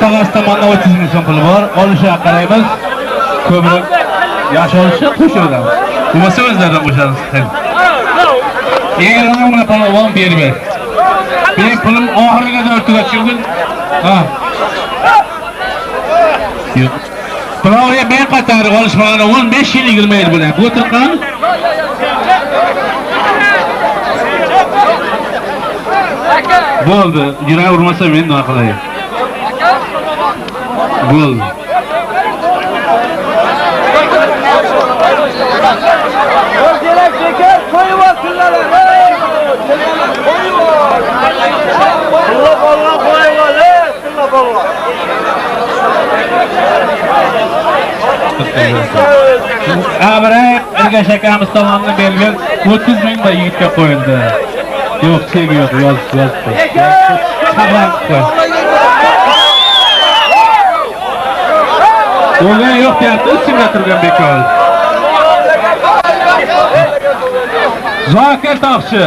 tog'asi tomonidan 30 ming so'm puli bor. Olishga qaraymiz. Ko'proq yaxshi olishsa qo'shaveramiz. Bo'lmasa o'zlaridan qo'shamiz. 20 ming polvon berib ber. Benim pulim oxiriga qadar tugatgan. Ha. Yo'q. Birovga men qatori olishmagani 15 yil 20 yil bo'lyapti. O'tirqan. Bo'ldi. Yurak urmasa men nima qilay? Bo'ldi. Kerak bekor qo'yib ol tillalar. Tillalar qo'yib ol. Tilla bollar qo'yib ol, tilla bollar. Abray Ergash akamiz tomonidan berilgan 30 ming bir yigitga qo'yildi. Yo'q, chegi yo'q, yozib qo'y. Saqlanib qo'y. Bo'lgan yo'q deyapti, ustingda turgan bekor. Zokir Topchi.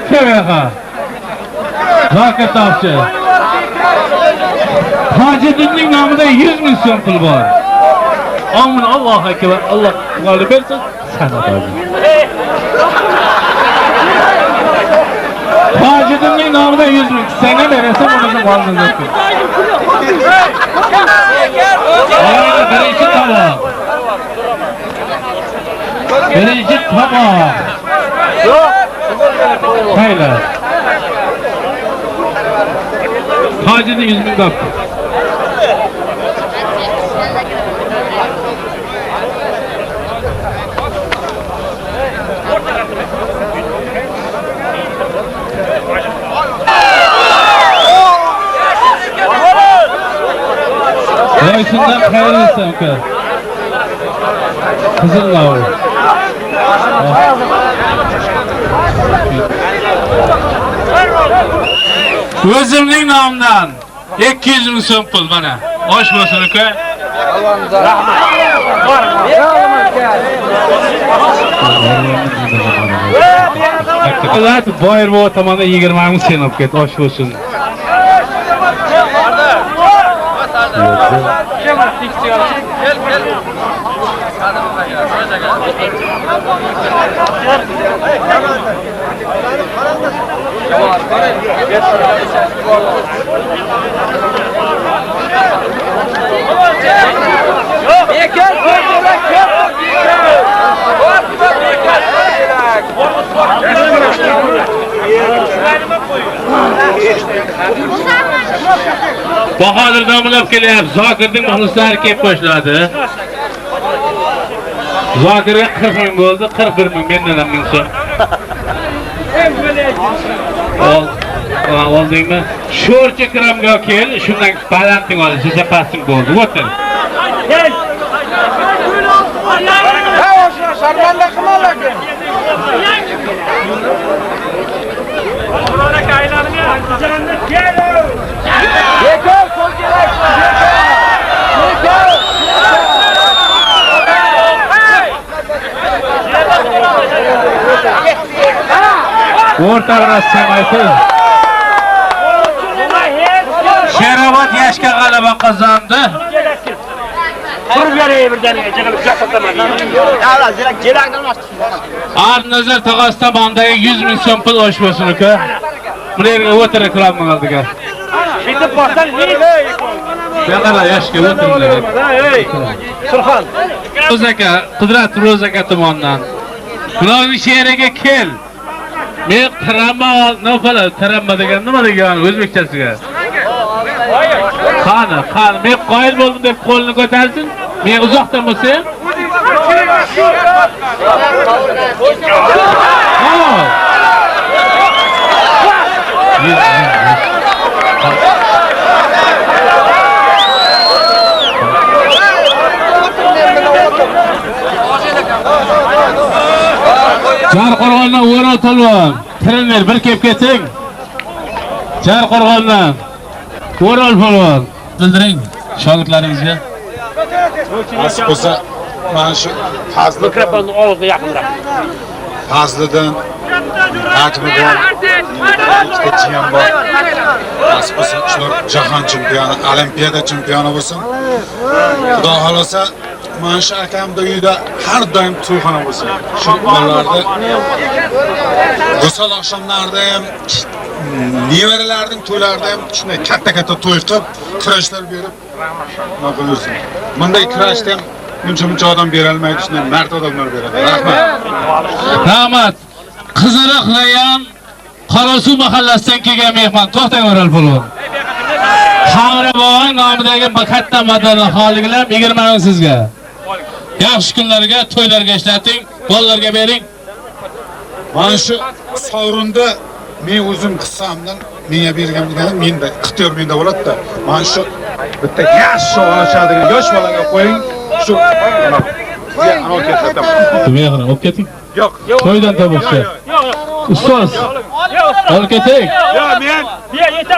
Kevaqa. Zokir Topchi. Hojiddinning nomida 100 ming so'm pul bor. Amin, Allohu akbar. Alloh g'olib bersin. Sana Hoji. Hojiddinning nomida 100 ming. Senga berasan, bo'lmasa qolmaydi. Birinchi tomoq. Birinchi tomoq. Hayla. Hojiddin 100 ming topdi. Boysundan xayrlisi uka. Qizil ovul. O'zimning nomimdan 200 ming so'm pul mana. Osh bo'lsin uka. Rahmat. Boyir buva tomonidan 20 ming so'm olib ket, osh bo'lsin. Bahodir domlab kelyapti. Zokirning muxlislari kelib boshladi. Zokirga 40 ming bo'ldi, 41 ming mendan ham ming so'm. Oldingmi? Sho'rchi kiramga kel, shundan balanding ol, siz pasting bo'ldi. O'tir. Sharmanda qilma lekin. Bekor qo'l kerak, bekor. O'rta biroz kamaydi. Sherobod Yashka g'alaba qozondi. Arnazar tog'asi tomondagi 100 ming so'm pul osh bo'lsin uka. Bu yerga o'tir ikromning oldiga. Bitib borsang, Yaqinlar Yashka o'tiringlar. Surxon. Ro'z aka, Qudrat Ro'z aka tomonidan. Bularning she'riga kel. Men tiramma, nima qiladi? Tiramma degan nima degan o'zbekchasiga? Qani, qani, men qoyil bo'ldim deb qo'lini ko'tarsin. Men uzoqdan bo'lsa. Jarqo'rg'ondan O'rol polvon, trener bir kelib keting. Jarqo'rg'ondan O'rol polvon, bildiring shogirdlaringizga. Nasib bo'lsa mana shu Fazli mikrofonni og'ziga yaqinroq. Fazlidan Hajmi bor, ikkita jiyan bor. Nasib bo'lsa shular jahon chempioni, olimpiada chempioni bo'lsin. Xudo xolasa mana shu akamda uyida har doim to'yxona bo'lsin. Shu bolalarni go'sal oqshomlarda ham, nevaralarning to'ylarida ham shunday katta-katta to'y qilib, kurashlar berib, nima qilursin. Bunday kurashda ham muncha-muncha odam bera olmaydi, shunday mard odamlar beradi. Rahmat. Rahmat. Qiziliq rayon Qorasuv mahallasidan kelgan mehmon. To'xtang O'ral polvon. Hamra bobong nomidagi katta madani xoliglar 20 ming sizga. Yaxshi kunlarga, to'ylarga ishlating, bolalarga bering. Mana shu sovrinda men o'zim qissamdan menga bergan degani menda ixtiyor menda bo'ladi-da. Mana shu bitta yaxshi olishadigan yosh bolaga qo'ying, shu sizga anov keltirdim. Mehmon, olib keting. Yo'q. To'ydan to'boqchi. Ustoz. Olib keting. Yo'q, men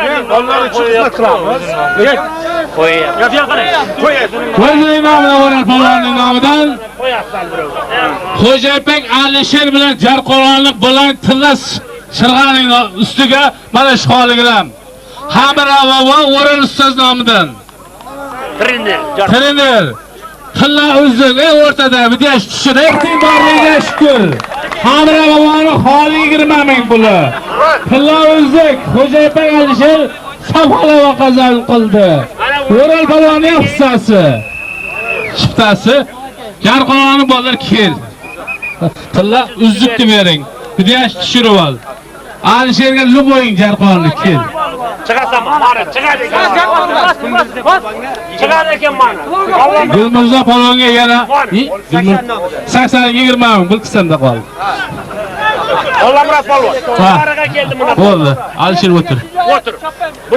men bolalar uchun xizmat qilamiz. O'zining nomidan O'ral polvonning nomidan Xo'jaybek Alisher bilan Jarqo'ronlik bilan tilla shirg'aning ustiga mana shu holigilam. Hamra va O'ral ustoz nomidan. Trener. Tilla uzun o'rtada videosh tushirib, borligiga shukr. Hamra boboni holi 20 ming puli. Tilla uzuk Xo'jaybek Alisher safxalava qazon qildi. O'ral polvonning hissasi. Chiftasi Jarqo'ronni bolalar kel. Tilla uzukni bering. Videosh tushirib ol. Alisherga luboying Jarqo'ronni kel. Chiqasan, mana chiqadi ekan. Chiqadi ekan mana. Gulmirzo polvonga yana 80 20 ming bir qismda qoldi. Allamurod polvon. Oraga keldi buni. Bo'ldi. Alisher o'tir. O'tir.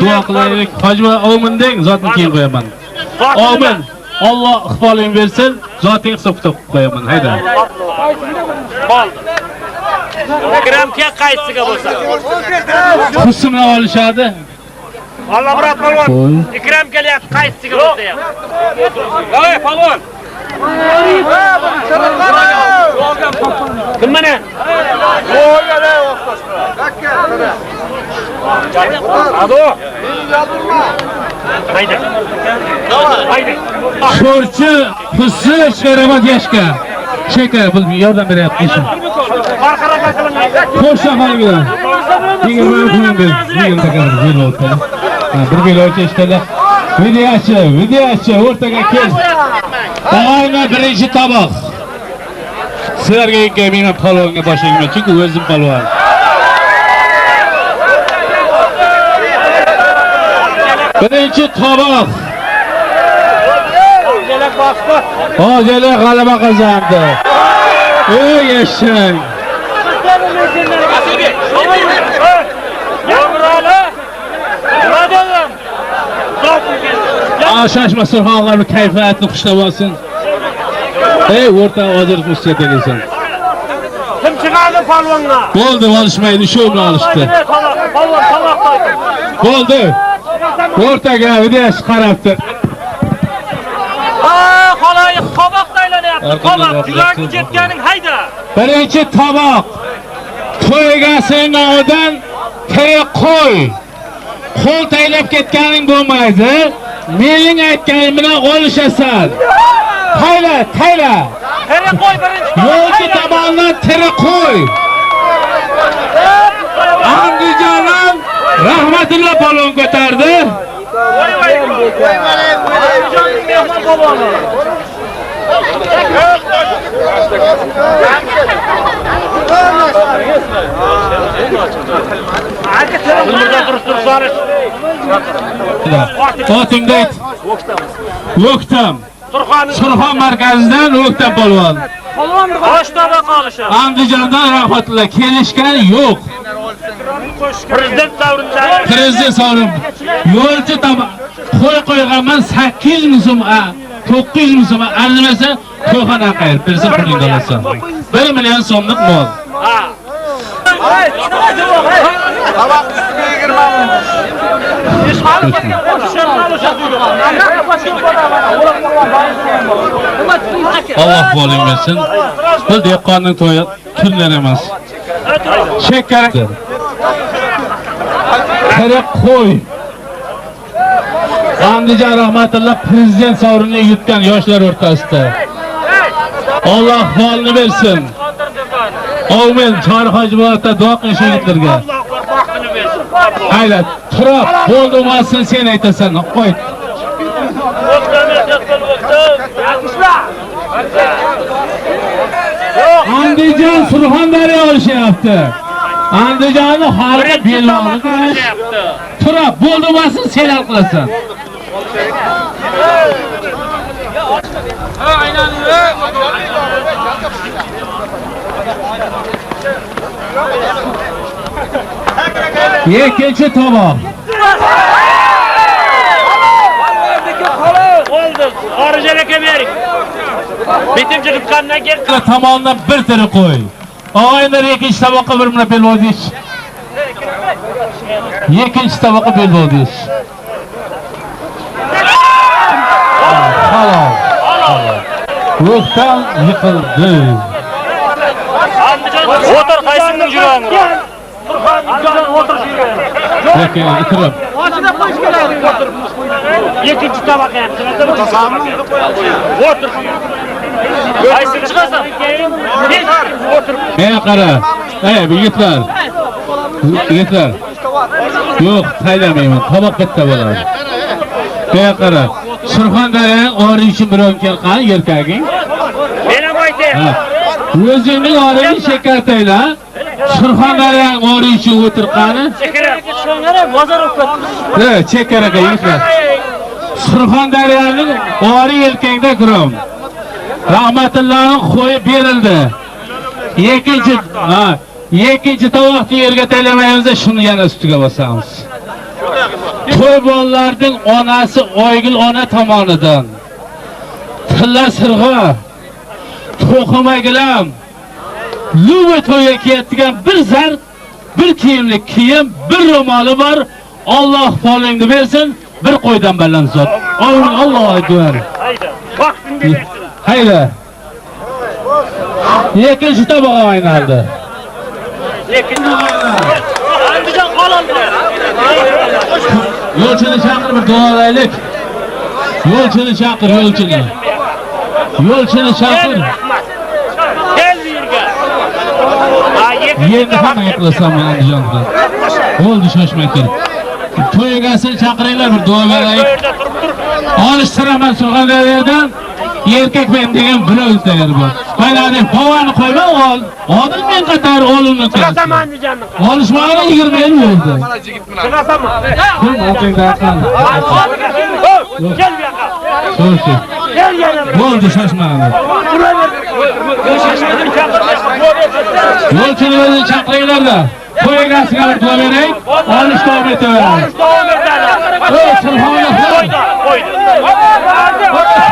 Duo qilaylik. Hojima omin deng, zotini keyin qo'yaman. Omin. Alloh iqbolingni bersin, zoting hisob kitob qilib qo'yaman. Hayda. Bo'ldi. Gramga qaysiga bo'lsa. Husmni olishadi. Allamurod polvon. Ikram kelyapti, qaysiga bo'lsa ham. Voy polvon. Kim mana? Ado. Haydi. Haydi. Sho'rchi Husni Sherobod yashka. Shekar bu yordam beryapti. Qo'sha xoligilar. 20 ming ber. 20 taka. Bir belovchi ishtalar. Videochi, videochi o'rtaga kel. Doimo birinchi toboq. Sizlarga kelmayman, polvonga bosh egman, chunki o'zim polvon. Birinchi toboq. Hozirlar g'alaba qozondi. Ey yashang. Shoshma surxonlarning kayfiyatini xushlab olsin. Ey o'rta hozir ustiga kelasan. Kim chiqadi polvonga? Bo'ldi, olishmaydi, shu bilan olishdi. Polvon tomoq qo'ydi. Bo'ldi. O'rtaga videosi qarabdi. Ha, xaloyiq toboqda aylanyapti. Toboq yuragi ketganing hayda. Birinchi toboq. To'y egasining nomidan tirik qo'y. Qo'l taylab ketganing bo'lmaydi. Mening aytganim bilan olishasan. Tayla, tayla. Tirik qo'y birinchi. Yo'lchi tomondan tirik qo'y. Andijondan Rahmatullo polvon ko'tardi. Mehmon polvoni. Otingda ayt. O'ktam. Surxon markazidan O'ktam polvon. Osh toboq olishadi. Andijondan Rahmatullo kelishgan yo'q. Prezident sovrinlari. Prezident sovrin. Yo'lchi tomon qo'y qo'yganman 800 ming so'm, 900 ming so'm arzimasa to'yxona qayirib bersa pulingni olasan. 1 million so'mlik mol. Ha. Toboq ustiga 20 ming. Alloh boling bersin. Bu dehqonning to'yi tunlar emas. Chekara. Tirik qo'y. Andijon rahmatulloh prezident sovrinini yutgan yoshlar o'rtasida. Alloh holini bersin. Amin. Chori Hojibovatda duo qilish yigitlarga. Hayla, turib, bo'ldi bo'lsin sen aytasan. Qo'y. Andijon Surxondaryo olishyapti. Andijonni xalqi belbog'ni qilishyapti. Turib, bo'ldi bo'lsin sen hal qilasan. Ikkinchi tomoq. Oldi. Xorijaga bering. Bitimchi qutqandan keyin tomonidan bir tiri qo'y. Og'aylar ikkinchi tomoqqa bir mana belbog' deyish. Ikkinchi tomoqqa belbog' deyish. Halol. Ruhdan yiqildi. O'tir, qaysining jurag'ini? Andijon o'tir shu yerga. Lekin ikrab. Boshida qo'yish kerak. O'tir. Ikkinchi tabaqa ham o'tir. Qaysini chiqasan? O'tir. Menga qara. Ey, yigitlar. Yigitlar. Yo'q, taylamayman. Toboq bitta bo'ladi. Menga qara. Surxondaryoning ori uchun birov kelgan erkaging. Men ham aytayapman. O'zingning oringni shakar tayla. Surxondaryoning ori uchun o'tirqani. Bozor o'tib ketdi. Ha, chekaraga yigitlar. Surxondaryoning ori yelkangda grom. Rahmatullohning qo'yi berildi. Ikkinchi tovoqni yerga taylamaymiz, shuni yana ustiga bosamiz. To'y bolalarning onasi Oygul ona tomonidan tilla sirg'a, to'qima gilam, luva to'yga kiyadigan bir zar, bir kiyimlik kiyim, bir ro'moli bor. Alloh polingni bersin, bir qo'ydan baland zot. Allohu akbar. Hayda. Vaqtingni bersin. Hayda. Ikkinchi toboq aynaldi. Andijon qololdi. Yo'lchini chaqir, bir duolaylik. Yo'lchini chaqir, yo'lchini. Yo'lchini chaqir. Gel bu yerga. Yerni hamma qilasan Andijonda. Bo'ldi, shoshmay tur. To'y egasini chaqiringlar, bir duo beraylik. Olishtiraman Surxondaryodan. Erkak men degan birov tayyor bor. Mana bovani qo'yma, ol. Odil men qator olimni Chiqasan Andijonni. Olishmagani 20 yil bo'ldi. Mana jigit bilan. Chiqasanmi? Gel bu yoqqa. Shoshma. Gel yana. Bo'ldi, shoshmagani. Yo'lchini o'zini chaqiringlar-da. To'y egasiga bir duo bering. Olish davom etaveradi. Olish davom etadi. Ey, Surxonlar. Qo'ydi, qo'ydi.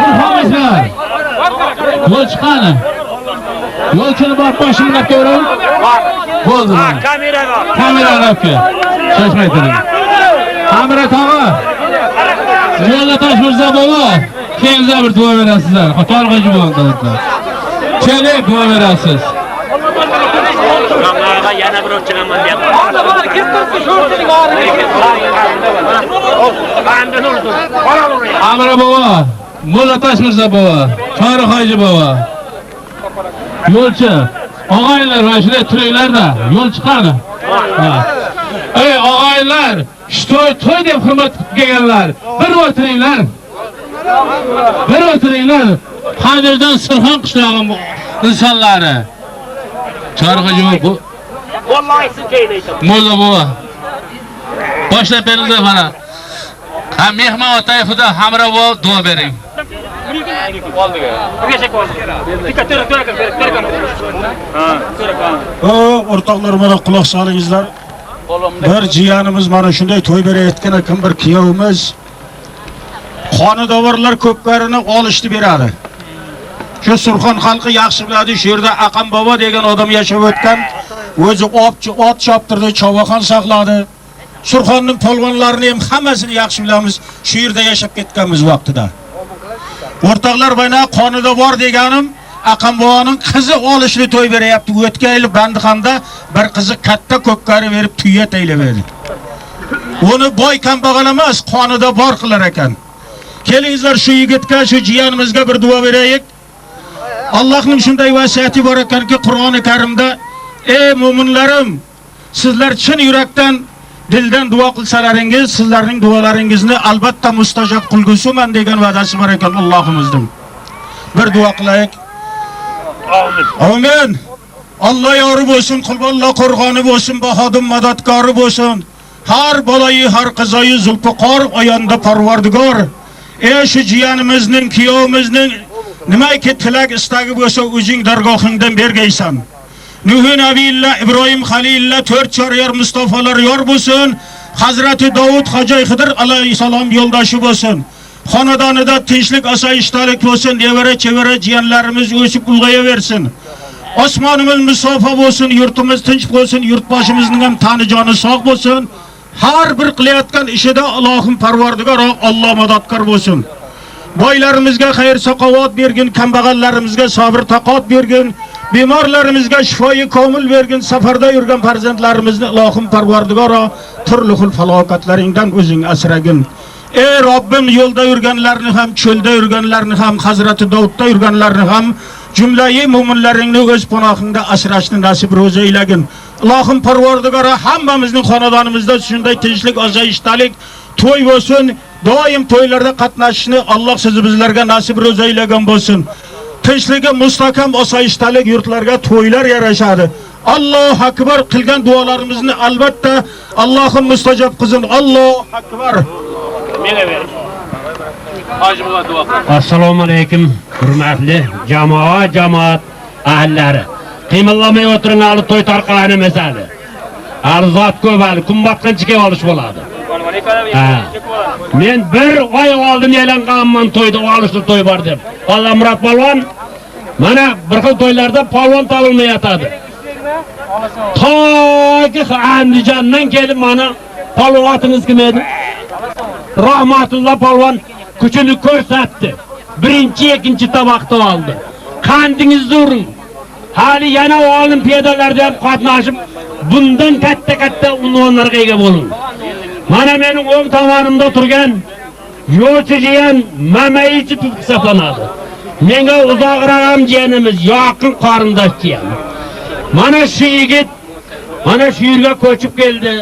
Surxonlar. Yo'lchi qani? Yo'lchini borib boshimni olib ko'ring. Bo'ldi. Ha, kamera bor. Kamerani olib kel. Shoshmay turing. Hamra tog'a. Yo'lda Toshmirzo bobo, keyin bir duo berasizlar. Chorg'iji bo'ldi. Kelib duo berasiz. Ramlarga yana birov chiqaman deyapti. Hamra bobo, Mulla Toshmirzo bobo, Chori hoji bobo. Yo'lchi, og'aylar mana shunday turinglar-da, yo'lchi qani? Ey og'aylar, to'y to'y deb hurmat qilib kelganlar, bir o'tiringlar. Bir o'tiringlar. Qandirdan Surxon qishlog'i insonlari. Chori hoji bobo. Vallahi siz keyin aytaman. Mulla bobo. Boshlab berildi mana. Ha, mehmon Otayevda Hamra bobo duo bering. O'rtoqlar, mana quloq solingizlar. Bir jiyanimiz mana shunday to'y berayotgan ekan, bir kuyovimiz xonadovorlar ko'pkarini olishni beradi. Shu Surxon xalqi yaxshi biladi, shu yerda Aqam bobo degan odam yashab o'tgan, o'zi ot choptirdi, chovaxon saqladi. Surxonning polvonlarini ham hammasini yaxshi bilamiz, shu yerda yashab ketganmiz vaqtida. O'rtoqlar, mana qonida bor deganim, Aqam boboning qizi olishni to'y beryapti. O'tgan yil Bandixonda bir qizi katta ko'kkari berib tuya taylab berdi. Uni boy kambag'al emas, qonida bor qilar ekan. Kelingizlar shu yigitga, shu jiyanimizga bir duo beraylik. Allohning shunday vasiyati bor ekanki, Qur'oni Karimda: "Ey mo'minlarim, sizlar chin yurakdan, dildan duo qilsalaringiz, sizlarning duolaringizni albatta mustajob qilgusiman" degan va'dasi bor ekan Allohimizning. Bir duo qilaylik. Amin. Amin. Alloh yori bo'lsin, Qulbollo qo'rg'oni bo'lsin, Bahodir madadkori bo'lsin. Har bolayi, har qizoyi Zulfiqor oyonda parvardigor. Ey shu jiyanimizning, kuyovimizning nimaki tilak istagi bo'lsa, o'zing dargohingdan bergaysan. Nuh nabiyillah, Ibrohim Halilullah, to'rt choryor Mustafolar yor bo'lsin. Hazrati Davud Hoji Xidir alayhissalom yo'ldoshi bo'lsin. Xonadonida tinchlik, osoyishtalik bo'lsin, nevara chevara jiyanlarimiz o'sib ulg'ayaversin. Osmonimiz musofa bo'lsin, yurtimiz tinch bo'lsin, yurtboshimizning ham tani joni sog' bo'lsin. Har bir qilayotgan ishida Allohim Parvardigor Alloh madadkor bo'lsin. Boylarimizga xayr saxovat bergin, kambag'allarimizga sabr taqot bergin, bemorlarimizga shifoi komil bergin, safarda yurgan farzandlarimizni Allohim Parvardigor turli xil falokatlaringdan o'zing asragin. Ey Robbim, yo'lda yurganlarni ham, cho'lda yurganlarni ham, Hazrati Davudda yurganlarni ham, jumlayi mo'minlaringni o'z panohingda asrashni nasib ro'za aylagin. Allohim Parvardigor hammamizning xonadonimizda shunday tinchlik, osoyishtalik to'y bo'lsin. Doim to'ylarda qatnashishni Alloh sizni bizlarga nasib ro'za aylagan bo'lsin. Tinchligi mustahkam osoyishtalik yurtlarga to'ylar yarashadi. Allohu akbar qilgan duolarimizni albatta Allohim mustajob qilsin. Allohu akbar. Menga ber. Hoji buva duo qil. Assalomu alaykum hurmatli jamoa, jamoat ahllari. Qiymallamay o'tiring, hali to'y tarqalgan emas hali. Hali zot ko'p hali, kun botqancha kelib olish bo'ladi. Ha. Men bir oy oldin e'lon qilganman to'yda olishni, to'y bor deb. Allamurod polvon mana bir xil to'ylarda polvon topilmay yotadi. Toki Andijondan kelib mana polvon otimiz kim edi? Rahmatulloh polvon kuchini ko'rsatdi. Birinchi, ikkinchi toboqda oldi. Qandingizni uring. Hali yana olimpiadalarda ham qatnashib, bundan katta-katta unvonlarga ega bo'ling. Mana mening o'ng tomonimda turgan yo'lchi jiyan Mamayichi hisoblanadi. Menga uzoqroq ham jiyanimiz, yaqin qarindosh jiyan. Mana shu yigit mana shu yerga ko'chib keldi.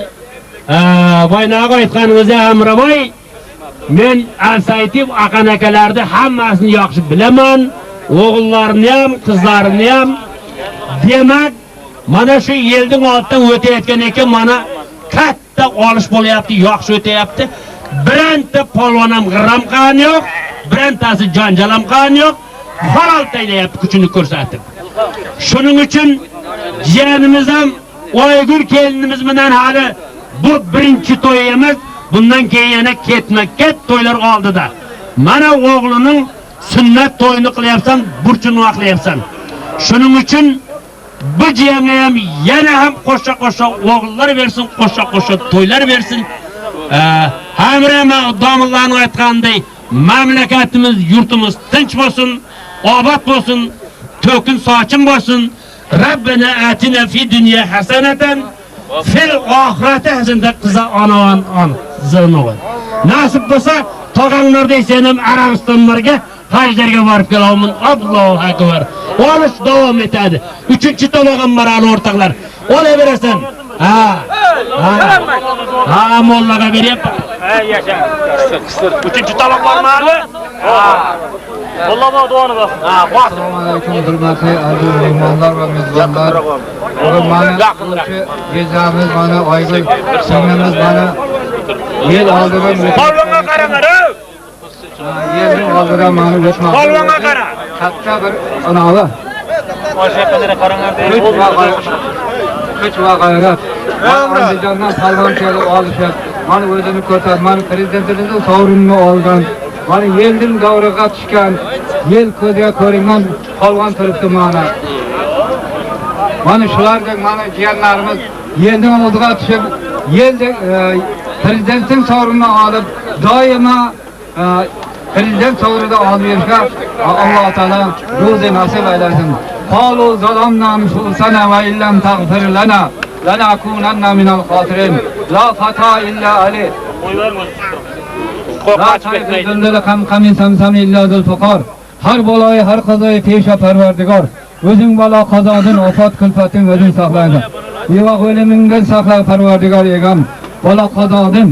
Boynaga aytganingizda Hamraboy, men Alsaytib aqan akalarni hammasini yaxshi bilaman, o'g'illarini ham, qizlarini ham. Demak, mana shu yilning oldidan o'tayotgan ekan, mana katta olish bo'lyapti, yaxshi o'tayapti. Bironta polvon ham g'irram qilgani yo'q, birontasi janjal ham qilgani yo'q, halol taylayapti kuchini ko'rsatib. Shuning uchun jiyanimiz ham Oygul kelinimiz bilan hali bu birinchi to'y emas, bundan keyin yana ketma-ket to'ylar oldida. Mana o'g'lining sunnat to'yini qilyapsan, burchini qilyapsan. Shuning uchun bu jiyanga ham yana ham qo'sha-qo'sha o'g'illar bersin, qo'sha-qo'sha to'ylar bersin. Hamra domlalarning aytganday, mamlakatimiz, yurtimiz tinch bo'lsin, obod bo'lsin, to'kin sochin bo'lsin. Rabbina atina fi dunya hasanatan fil oxirati hasanatan qiza onavan on zilnovan. Nasib bo'lsa, tog'anglarda sen ham Arabistonlarga hajlarga borib kelaman. Allohu akbar. Olish davom etadi. 3-chi tomog'im bor hali o'rtoqlar. Olaverasan. Ha. Ha. Ha, mollaga beryapman. Ha, yasha. 3-chi tomoq bormi hali? Ha. Molla duoni bos. Ha, bos. Assalomu alaykum hurmatli aziz mehmonlar va mezbonlar. Bugun mana gecamiz mana Oygul singlimiz mana yil oldidan Polvonga qaranglar. Yilning oldidan mana o'tmoqda. Polvonga qara. Katta bir onavi. Kuch va g'ayrat. Andijondan polvon kelib olishib, mana o'zini ko'rsatib, mana prezidentimizning sovrinini olgan, mana yilning davrig'a tushgan, yil ko'zga ko'ringan polvon turibdi mana. Mana shulardek mana jiyanlarimiz yilning oldiga tushib, yildik prezidentning sovrinini olib, doimo Prezident sovrida olib berishga Alloh taolo ro'zi nasib aylasin. Qalu zalamna anfusana va illam taghfir lana lanakunanna minal khosirin. La fata illa ali. La tayfil qamqamin samsam illa zulfiqor. Har baloyi har qazoyi pesha parvardigor. O'zing balo qazodan ofat kulfatdan o'zing saqlagin. Bevaq o'limingdan saqla parvardigor egam. Balo qazodan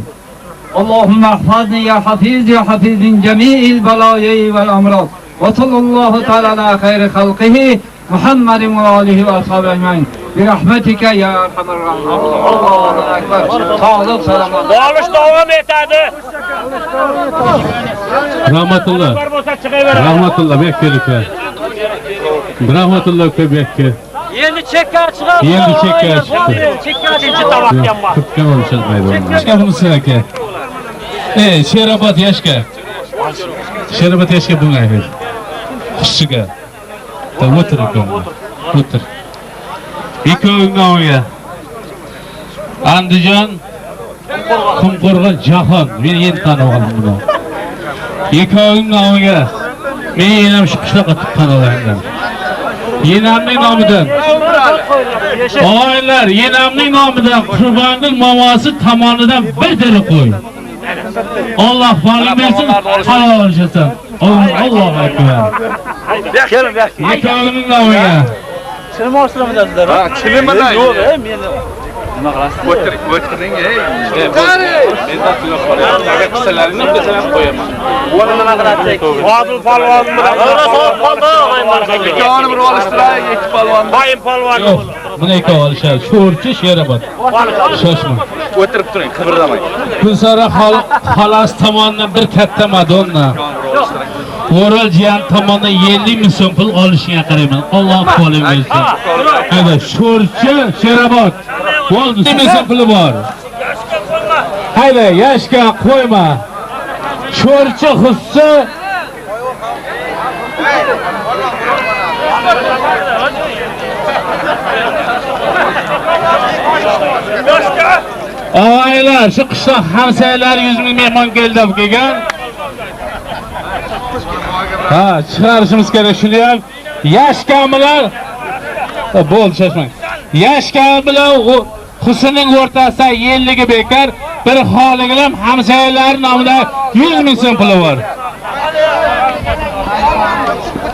Allahumma ihfazni ya hafiz ya hafiz min jami'il baloyi vel amrad. Va sallallohu taala ala xayri xalqihi Muhammadin va alihi va ashabihi ecmaîn. Bi rahmatika ya arhamar rohimin. Allohu akbar. Sog'lik salomat. Olish davom etadi. Rahmatullah. Rahmatullah bek keliblar. Rahmatullah ko'p yakka. Endi chekka chiqadi. Endi chekka chiqdi. Uchinchi tabaqqa ham bor. Ko'pga olishmaydi. Chiqamiz aka. Ey, Sherobod yashka. Sherobod yashka bunga ayt. Xushiga. O'tir aka. O'tir. Ikkoving nomiga. Andijon Qumqo'rg'on Jahon. Men endi tanib oldim buni. Ikkoving nomiga. Men ham shu qishloqqa tuqqan odamman. Yenamning nomidan. Og'aylar, yenamning nomidan Qurbongul momosi tomonidan bir dili qo'y. Alloh foling bersin, halol olishasan. Allohu akbar. Kelin, bu yoqqa. Ikkovning nomiga. Chilim olsizlarmi? Ha, chilim bilan. Yo'q, men nima qilasiz? O'tiring, o'tiring, ey. Men taqlid qilaman. Agar qissalaringni bittadan qo'yaman. Buni nima qilasiz? Odil polvon bilan Ikkovini bir olishtiraylik, ikki polvon. Qoyim polvon. Yo'q, buni ikkov olishadi. Sho'rchi Sherobod. Shoshma. O'tirib turing, qimirlamang. Gulsara xolasi tomonidan bir katta Madonna. O'ral jiyan tomonidan 50 ming so'm pul olishiga qarayman. Alloh qo'ling bersin. Hayda, Sho'rchi Sherobod. Bo'ldi, 50 ming so'm puli bor. Hayda, yashka qo'yma. Sho'rchi xussa Og'aylar, shu qishloq hamsoyalar 100 ming mehmon keldi deb kelgan. Ha, chiqarishimiz kerak shuni ham. Yashka bilan bo'ldi, shoshmang. Yashka bilan Husinning o'rtasida yilligi bekor, bir xoligilam bilan hamsoyalar nomidan 100 ming so'm puli bor.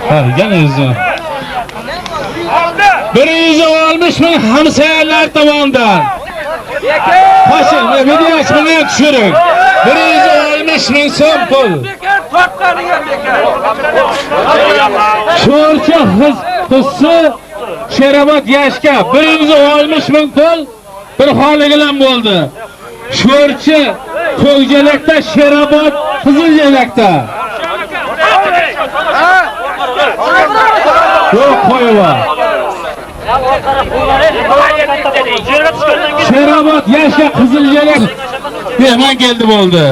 Ha, yana 100. 160 ming hamsoyalar tomonidan. Qo'shin, video chiqmay tushiring. 160 ming so'm pul. Sho'rchi Hussi Sherobod yashka 160 ming pul bir xoligilam bo'ldi. Sho'rchi Ko'kjalakda, Sherobod Qiziljalakda. Yo'q, qo'yva. Sherobod yashka Qiziljalak mehmon keldi bo'ldi.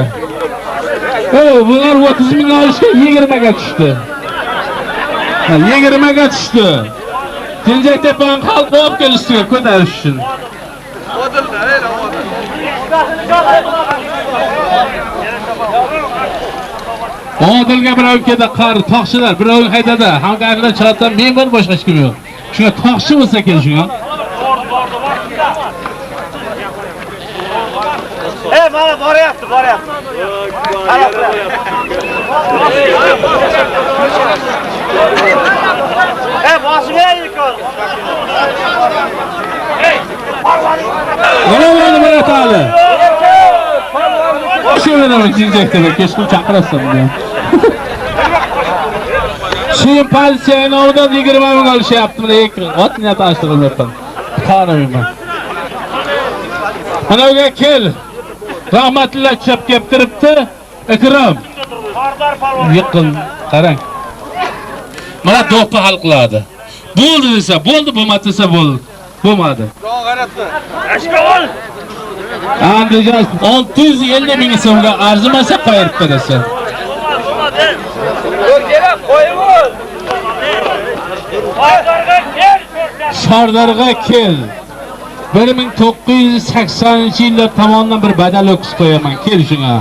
Bular 30 ming olishga 20 ga tushdi. 20 ga tushdi. Jinjaktepani xalq olib kelishdi ko'tarish uchun. Odilga birov keldi, qari toqchilar, birov haydadi, hamkorlar chiqadi, men bor, boshqa hech kim yo'q. Shunga toqchi bo'lsa kel shunga. Ey, mana boryapti, boryapti. Ey, boshimga yiqil. Nima bo'ldi Murat Ali? Boshimga Jinjaktepani kechqurun chaqirasan buni. Şimpansiya nomidan 20 ming olishyapti. Mana ot niyat tanishtirilmayapman. Tanimayman. Mana uga kel. Rahmatullah chap kelib turibdi. Ikrom. Yiqil, qarang. Mana do'ppi hal qiladi. Bo'ldi desa, bo'ldi, bo'lmadi desa, bo'ldi. Bo'lmadi. Andijon 650 ming so'mga arzimasa qo'yib berasan. Sardorga kel. 1980-yillar tomonidan bir badal o'kis qo'yaman. Kel shunga.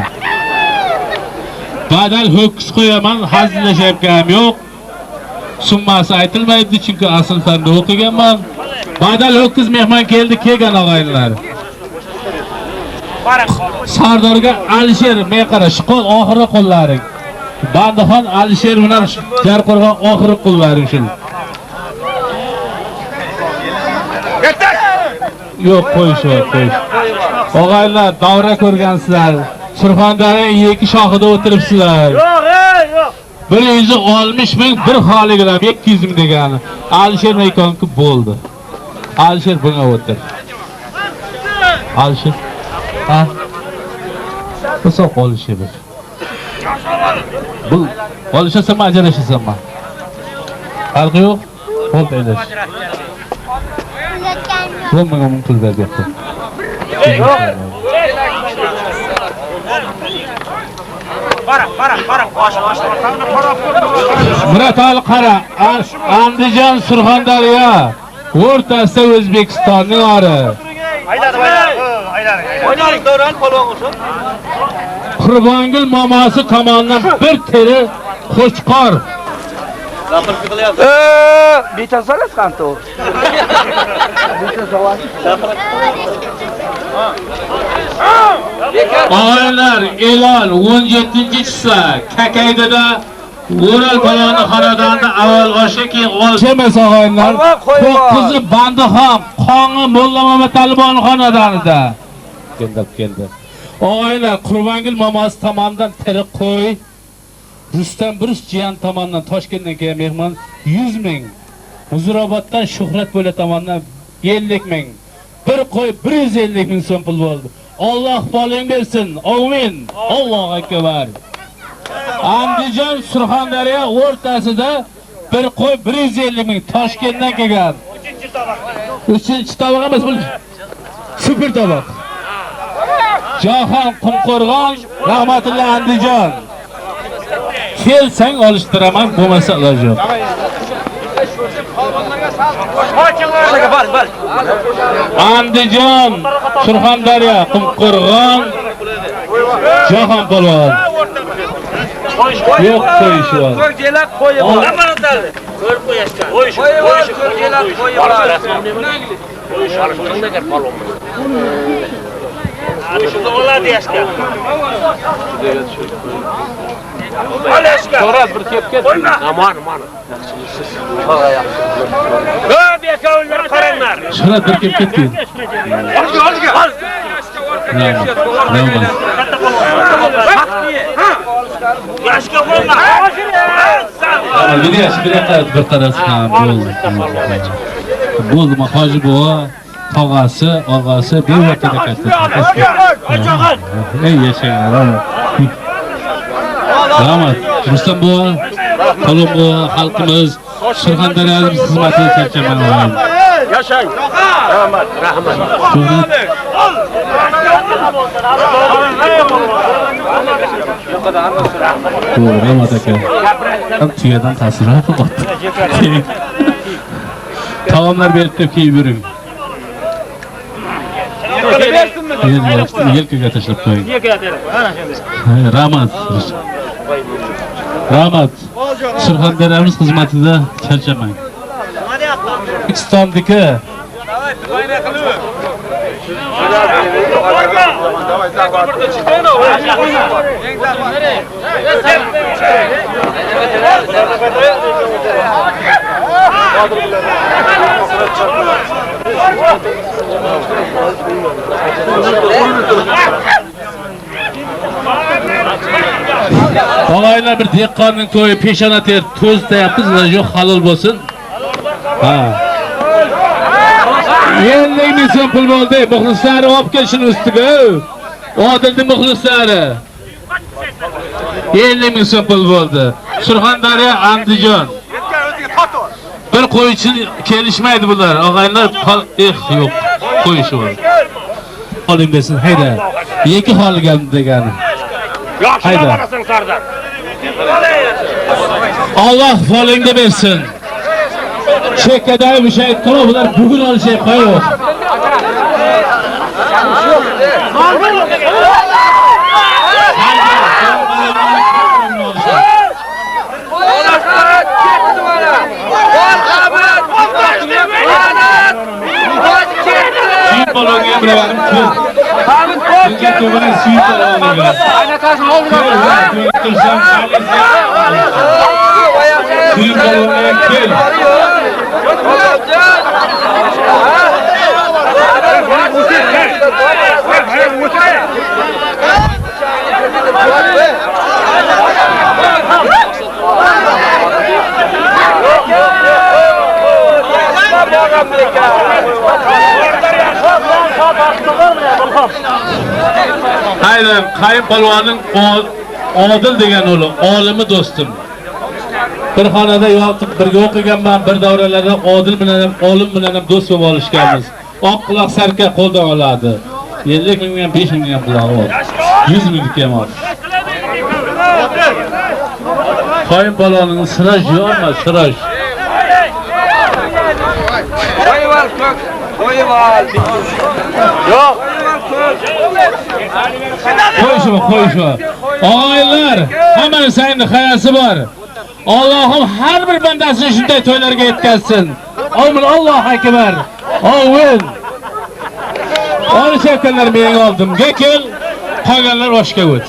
Badal ho'kiz qo'yaman, hazillashayotganim yo'q. Summasi aytilmaydi, chunki asl fanda o'qiganman. Badal ho'kiz mehmon keldi, kelgan og'aynilar. Sardorga Alisher, men qara, shu qo'l oxirgi qo'llaring. Bandixon Alisher bilan Jarqo'rg'on oxirgi qo'llaring shu. Yo'q, qo'yish bor, qo'yish. Og'aynilar, davra ko'rgansizlar. Surxondaryoning ikki shoxida o'tiribsizlar. Yo'q, ey, yo'q. 160 ming bir xoligilam 200 ming degani. Alisher Maykonki bo'ldi. Alisher bunga o'tir. Alisher. Ha? Uzoq olishi bir. Bu olishasanmi, ajrashasanmi? Farqi yo'q. Bo'ldi, aylash. Bu menga ming pul beryapti. Murat Ali qara, Andijon Surxondaryo o'rtasida O'zbekistonning ori. Qurbongul momosi tomonidan bir teri qo'chqor. Bitta solasiz qancha u? Bitta solasiz. Og'aylar, e'lon 17-chisa Kakaydada O'ral paloni xonadonida avval osha, keyin olsha emas og'aylar. 9 Bandixon Qong'i Molla Mamat Talibon xonadonida keldi. Og'aylar, Qurbongul momosi tomonidan tiri qo'y, Rustam Burus jiyan tomonidan Toshkentdan kelgan mehmon 100 ming, Huzuroboddan Shuhrat bo'la tomonidan 50 ming. Bir qo'y 150 ming so'm pul bo'ldi. Alloh boling bersin. Amin. Allohu akbar. Andijon Surxondaryo o'rtasida bir qo'y 150 ming Toshkentdan kelgan. 3-chi toboq emas, bu super toboq. Jahon Qumqo'rg'on, rahmatulloh Andijon. Kelsang olishtiraman, bo'lmasa iloj yo'q. Andijon, Surxondaryo, Qumqo'rg'on, Jahon polvon. Yo'q qo'yish bor. Ko'rjelak qo'yib bor. Ko'rib qo'yashgan. Qo'yib bor, ko'rjelak qo'yib bor. So'rab bir kelib ketdi. Aman, aman. Ko'p yakovlar qaranglar. So'rab bir kelib ketdi. Olga, ol. Yashga qo'yma. Bir qarasi ham bo'ldi. Bo'ldi, Hoji buva tog'asi, og'asi bir vaqtda qaytdi. Ey yashanglar. Rahmat. Rustam buva, Qolon buva, xalqimiz Surxondaryomiz xizmatida charchamayman. Yashang. Rahmat, rahmat. Rahmat aka. Tuyadan ta'sirlanib qoldi. Taomlar berib deb kiyib yuring. Yelkaga tashlab qo'ying. Rahmat. Rahmat. Surxondaryomiz xizmatida charchamang. O'zbekistondagi Og'aylar bir dehqonning to'yi peshona ter to'zitayapmiz, yo'q halol bo'lsin. Ha. 50 ming so'm pul bo'ldi. Muxlislari olib kel shuni ustiga. Odilning muxlislari. 50 ming so'm pul bo'ldi. Surxondaryo, Andijon. Bir qo'ychi kelishmaydi bular. Og'aylar, yo'q, qo'yishi bor. Oling desin, hayda. Ikki xoligan degani. Yaxshi borasan sardor. Alloh folingni bersin. Chekkadagi o'sha aytqani bular bugun olishayotgan yo'q. Hamrovarim ko'p. Ko'proq suyib oladi. Suyib olgan kel. Hayır, Qayim polvonning Odil degan o'g'li, olimi do'stim. Bir xonada yotib birga o'qiganman, bir davralarda Odil bilan ham, olim bilan ham do'st bo'lib olishganmiz. Oq quloq sarka qo'ldan oladi. 50 mingdan 5 mingdan qulog'i bor. 100 minglik ham bor. Qayim polvonning Siroj yo'qmi? Siroj. Qo'yib ko'k, qo'yib ol. Yo'q. Qo'yishma, qo'yishma. Og'aylar, hammani sayni hayasi bor. Allohim har bir bandasini shunday to'ylarga yetkazsin. Amin. Allohu akbar. Amin. Olishayotganlar mening oldimga kel, qolganlar oshga o't.